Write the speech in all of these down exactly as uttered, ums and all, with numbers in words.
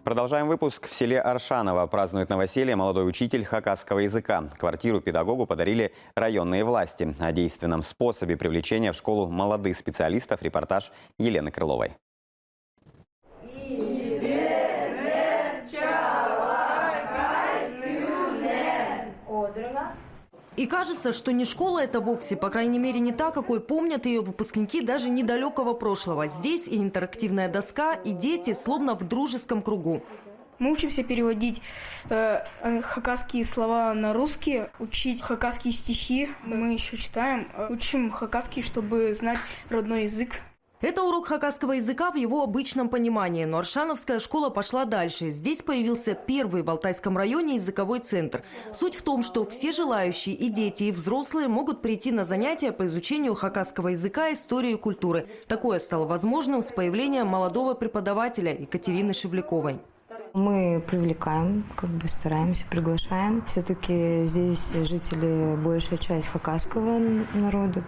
Продолжаем выпуск. В селе Аршаново празднует новоселье молодой учитель хакасского языка. Квартиру педагогу подарили районные власти. О действенном способе привлечения в школу молодых специалистов репортаж Елены Крыловой. И кажется, что не школа это вовсе, по крайней мере, не та, какой помнят её выпускники даже недалёкого прошлого. Здесь и интерактивная доска, и дети словно в дружеском кругу. Мы учимся переводить, э, э, хакасские слова на русский, учить хакасские стихи. Мы ещё читаем, э, учим хакасский, чтобы знать родной язык. Это урок хакасского языка в его обычном понимании, но Аршановская школа пошла дальше. Здесь появился первый в Алтайском районе языковой центр. Суть в том, что все желающие, и дети, и взрослые, могут прийти на занятия по изучению хакасского языка, истории и культуры. Такое стало возможным с появлением молодого преподавателя Екатерины Шевляковой. Мы привлекаем, как бы стараемся, приглашаем. Все-таки здесь жители, большая часть хакасского н-, народа,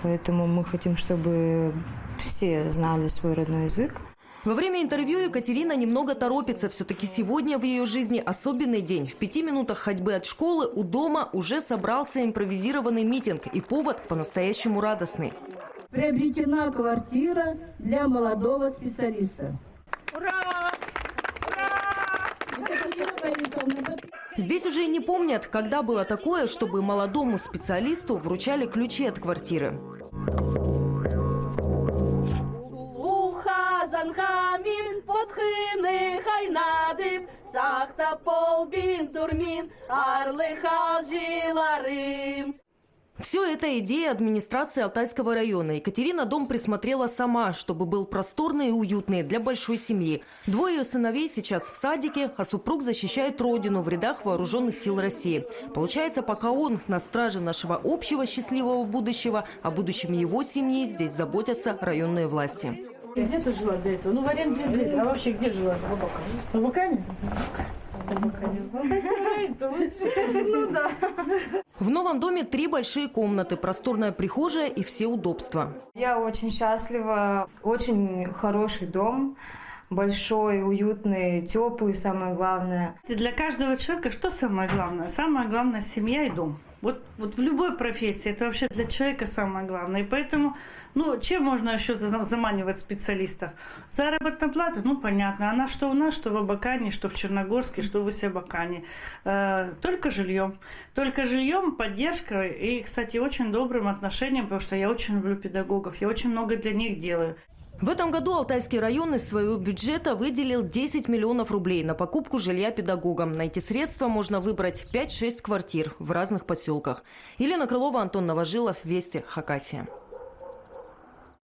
поэтому мы хотим, чтобы все знали свой родной язык. Во время интервью Екатерина немного торопится. Все-таки сегодня в её жизни особенный день. В пяти минутах ходьбы от школы у дома уже собрался импровизированный митинг, и повод по-настоящему радостный. Приобретена квартира для молодого специалиста. Ура! Ура! Екатерина Борисовна, под- Здесь уже и не помнят, когда было такое, чтобы молодому специалисту вручали ключи от квартиры. Улуғ хазанға мин, потхыны хайнадып, сахтап полбин турмин, аарлығ алҷыларым. Всё это идея администрации Алтайского района. Екатерина дом присмотрела сама, чтобы был просторный и уютный для большой семьи. Двое её сыновей сейчас в садике, а супруг защищает родину в рядах вооружённых сил России. Получается, пока он на страже нашего общего счастливого будущего, о будущем его семьи здесь заботятся районные власти. Где ты жила до этого? Ну, в аренде здесь. А вообще где жила? В Абакане. В Абакане? В Абакане. Ну, да. В новом доме три большие комнаты, просторная прихожая и все удобства. Я очень счастлива. Очень хороший дом, большой, уютный, тёплый, самое главное. Для каждого человека что самое главное? Самое главное — семья и дом. Вот, вот в любой профессии это вообще для человека самое главное. И поэтому, ну, чем можно ещё за-, заманивать специалистов? Заработная плата, ну, понятно. Она что у нас, что в Абакане, что в Черногорске, что в Усть-Абакане. Э, только жильём. Только жильём, поддержкой и, кстати, очень добрым отношением, потому что я очень люблю педагогов, я очень много для них делаю. В этом году Алтайский район из своего бюджета выделил десять миллионов рублей на покупку жилья педагогам. На эти средства можно выбрать пять-шесть квартир в разных посёлках. Елена Крылова, Антон Новожилов, Вести, Хакасия.